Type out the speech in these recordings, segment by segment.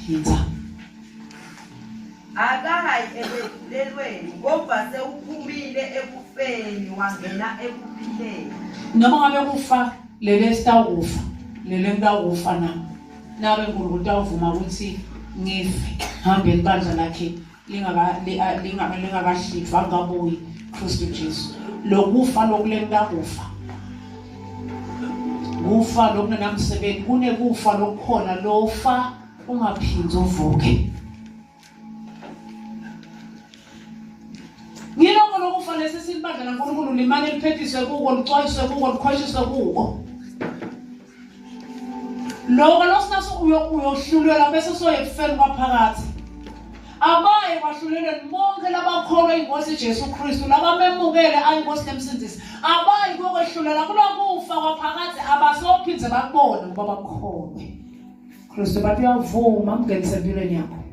Yinza. Akayi ekwehlulelweni kodwa sewuphumile ekufeni wangena ekuphileni. Noma ngabe kufa lele sitawukufa lele ngitawukufa na nabe uNkulunkulu utawuvuma ukuthi ngife hambe libandla lakhe lingakahlithwa angabuyi Kristu Jesu lokufa lokulentakufa kufa lokungenamsebenzi kunekufa lokukhona lofa ungaphindzi uvuke ngiloko lokufa lesi silibandla laNkulunkulu limane liphethiswe kuko licwayiswe kuko likhweshiswe kuko Lokho losinaso uyohlulelwa bese soye ekufeni kwaphakathi. Abaye kwahlulelweni bonke labakholwa inkosi Jesu Kristu labamemukele ayinkosi nemsindisi. Abayi kokwehlulela kulokufa kwaphakathi abasophindze bakubone ngoba bakholwe. Kristu bathi uyavuma mngenise empilweni yakho.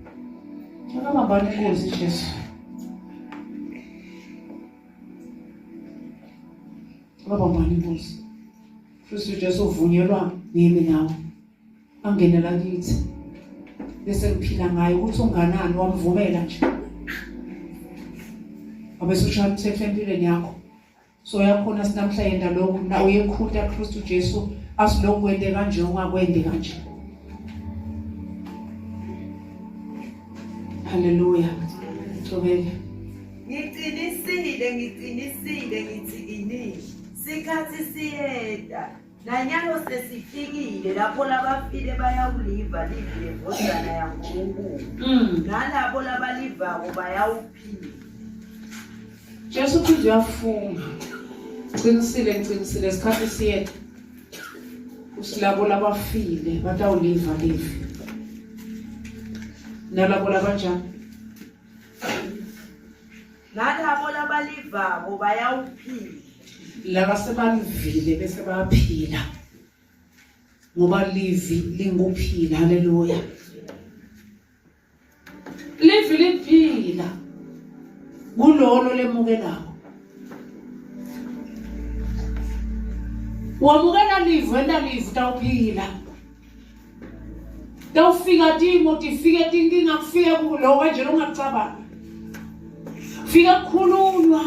Akabambani inkosi Jesu. Akabambani inkosi. Kristu Jesu uvunyelwa ngimi nawe angenela kithi bese ngiphila ngaye ukuthi unganani wamvumela nje abese ushaya umthetho empilweni yakho so yakhona sinamhla yenda lokhu na uyekhuta Kristu Jesu asilokhu kwente kanje ungakwende kanje Haleluya Thobeka Ngiqinisile ngiqinisile ngithi kini Sikhathi siyeta, nanyalo sesifikile lapho labafile bayawuliva livi lendvodzana yaNkulunkulu. Nalabo labalivako bayawuphila. Jesu Kristu uyafunga. Qinisile ngiqinisile isikhathi siyeta. Usilabo labafile batawuliva livi. Nalabo labanjani? Nalabo labalivako bayawuphila. Laba sebalivile bese bayaphila. Ngoba livi linguphila. Haleluya. Livi liphila kulolo lemukelako. Wamukela livi wenta livi utawuphila. Tawufika timo tifike tinkinga kufike kuloko nje longakucabanga. Fika kukhulunywa.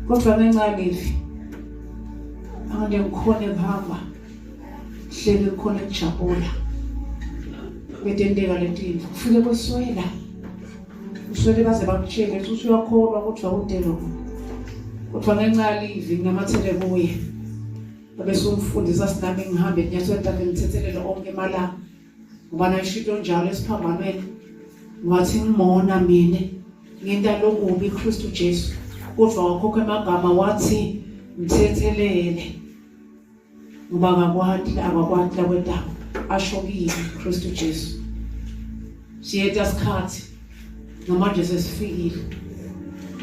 Kodwa ngenxa yalivi angeke ngikhone kuhamba hlele ngikhone kujabula betenteka letintfo kufike kweswela Uswele baze bakutshele ukuthi uyakholwa ukuthi awude lokho. Kodwa ngenxa yalivi nginamathele kuye. Babe sumfundisa sinami ngihambe enyathweni takhe ngithethelele onke emalanga. Ngoba nayishito njalo esiphambanweni. Wathi ngimona mina ngenta lokubi Kristu Jesu. Kodwa wakhokha emagama wathi mthethelele. ngoba akakwati akakwati lakwentako asho kimi Kristu Jesu siyeta sikhathi namanje sesifikile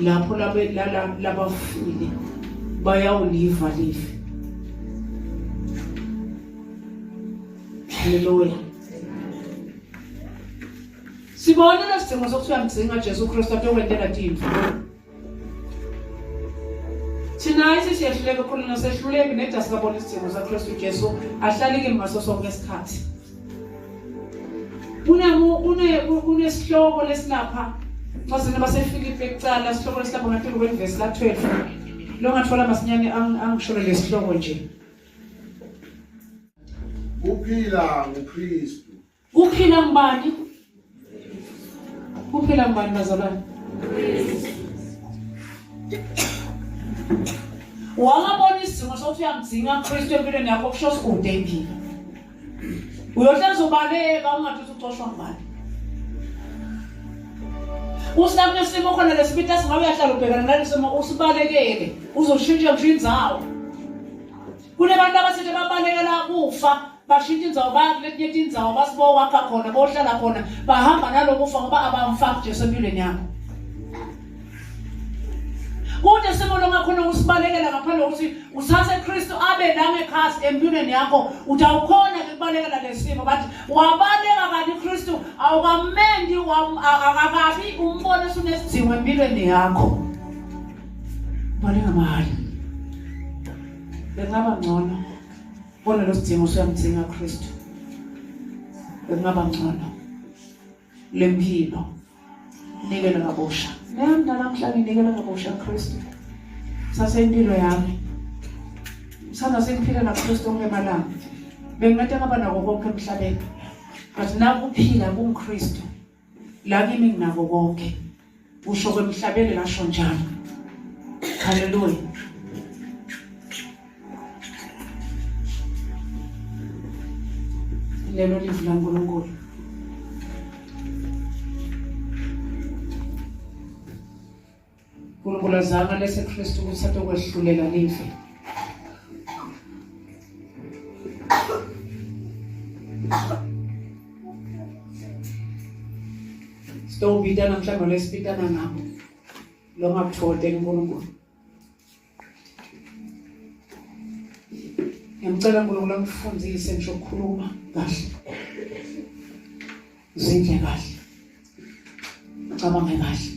lapho labe labafile bayawuliva live Haleluya Sibona lesidingo sokuthi uyamdzinga Jesu Kristu atokwentela tintfo Thina ayithi siyehluleka khuluma sehluleki neda sikabona isidingo saKristu Jesu ahlale kimi ngaso sonke isikhathi. Kunemu kune kunesihloko lesilapha ncwadzini baseFilipi ekucala isihloko lesilapha ngaphezulu kwelivesi la 12. Longathola masinyane angisholo lesihloko nje. Kuphila nguKristu. Kuphila ngubani? Kuphila ngubani bazalwane? Wangabona isidingo sokuthi uyamdzinga Kristu empilweni yakho kusho sikude impilo. Uyohlezi ubaleka ungathi uthi ucoshwa ngubani. Usina kunesimo khona lesibita singabe uyahlala ubhekana nalesimo usibalekele uzoshintsha ngisho indzawo. Kunebantu abasethe babalekela kufa bashintsha indzawo baya kuletinye tindzawo basibowakha khona bohlala khona bahamba nalokufa ngoba abamfaki Jesu empilweni yakho kude simo longakhona ukusibalekela ngaphandle kokuthi uthathe Kristu abe la ngekhasi empilweni yakho utawukhona ukubalekela lesimo bathi wabaleka kanti Kristu awukamendi akakabi umbone usunesidingo empilweni yakho baleka mahhala bengaba ngcono. Bona lo sidingo usuyamdzinga Kristu. Bekungaba ngcono lempilo nikele kabusha. Nami namhla nginikele kabusha Kristu. Sase impilo yami. Sanda sengiphila naKristu onke emalanga. Bengingade ngaba nako konke emhlabeni. But nakuphila kungiKristu. La kimi nginako konke. Usho kwemhlabeni lasho njalo. Hallelujah. Lelo livi laNkulunkulu. uNkulunkulu azange alethe Kristu ukuthi atokwehlulela live. Sitowubitana mhlawumbe lesibitana ngabo lo ngakuthola uNkulunkulu. Ngiyamcela uNkulunkulu angifundise ngisho ukukhuluma kahle. Zindle kahle. Ucabange kahle.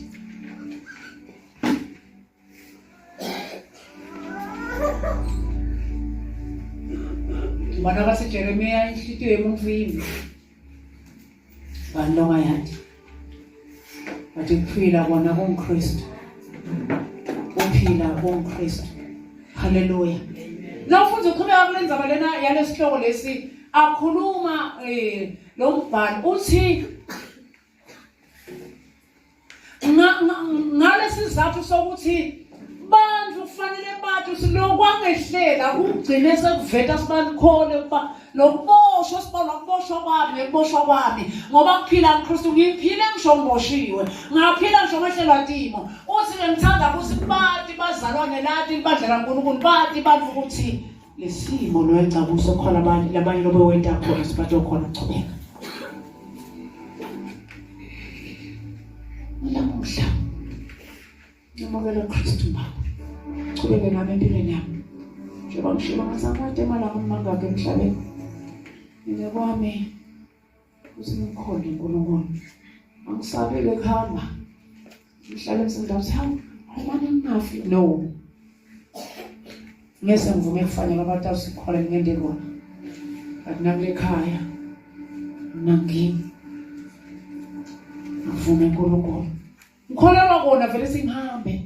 Ubana bathi Jeremiya inhlitiyo yomuntu yimbi. Bani longayati. Bathi kuphila kona kungiKristu. Kuphila kungiKristu. Haleluya. Nawufunda uqhubeka kule ndzaba lena yalesihloko lesi akhuluma eh lo mbhalo uthi ngalesizathu sokuthi bantu kufanele bathi ukuthi lokwangehlela kugcine sekuveta sibakhole ukuba lokuboshwa sibona ukuboshwa kwami ngekuboshwa kwami ngoba kuphila kuKristu ngiphile ngisho ngiboshiwe ngaphila ngisho ngehlelwa timo uthi ngithanda ukuthi bati bazalwane lati libandla laNkulunkulu bati bantu ukuthi lesimo lwenza kuso khona abanye labanye lobe wenta khona sibathe khona chubeka namuhla ngemukela uKristu baba chubeke nami empilweni yami njengoba ngisho ngasamade emalanga mangaki emhlabeni mina kwami Kuthi ngikhonde uNkulunkulu. Angisabile kuhamba. Ngihlale emsebenzini ngathi hawu, awumane ngingafi. No. Ngese ngivume kufanele abantu asikhola ngende kona. But nami ekhaya mina ngimi. Ngivume uNkulunkulu. Ngikholelwa kona vele singihambe.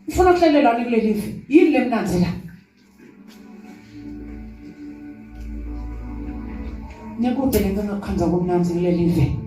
Ufuna ukuhlalelani kuleli live? Yini lemnanzi la? Nekude lento engakukhanza kumnanzi kuleli live.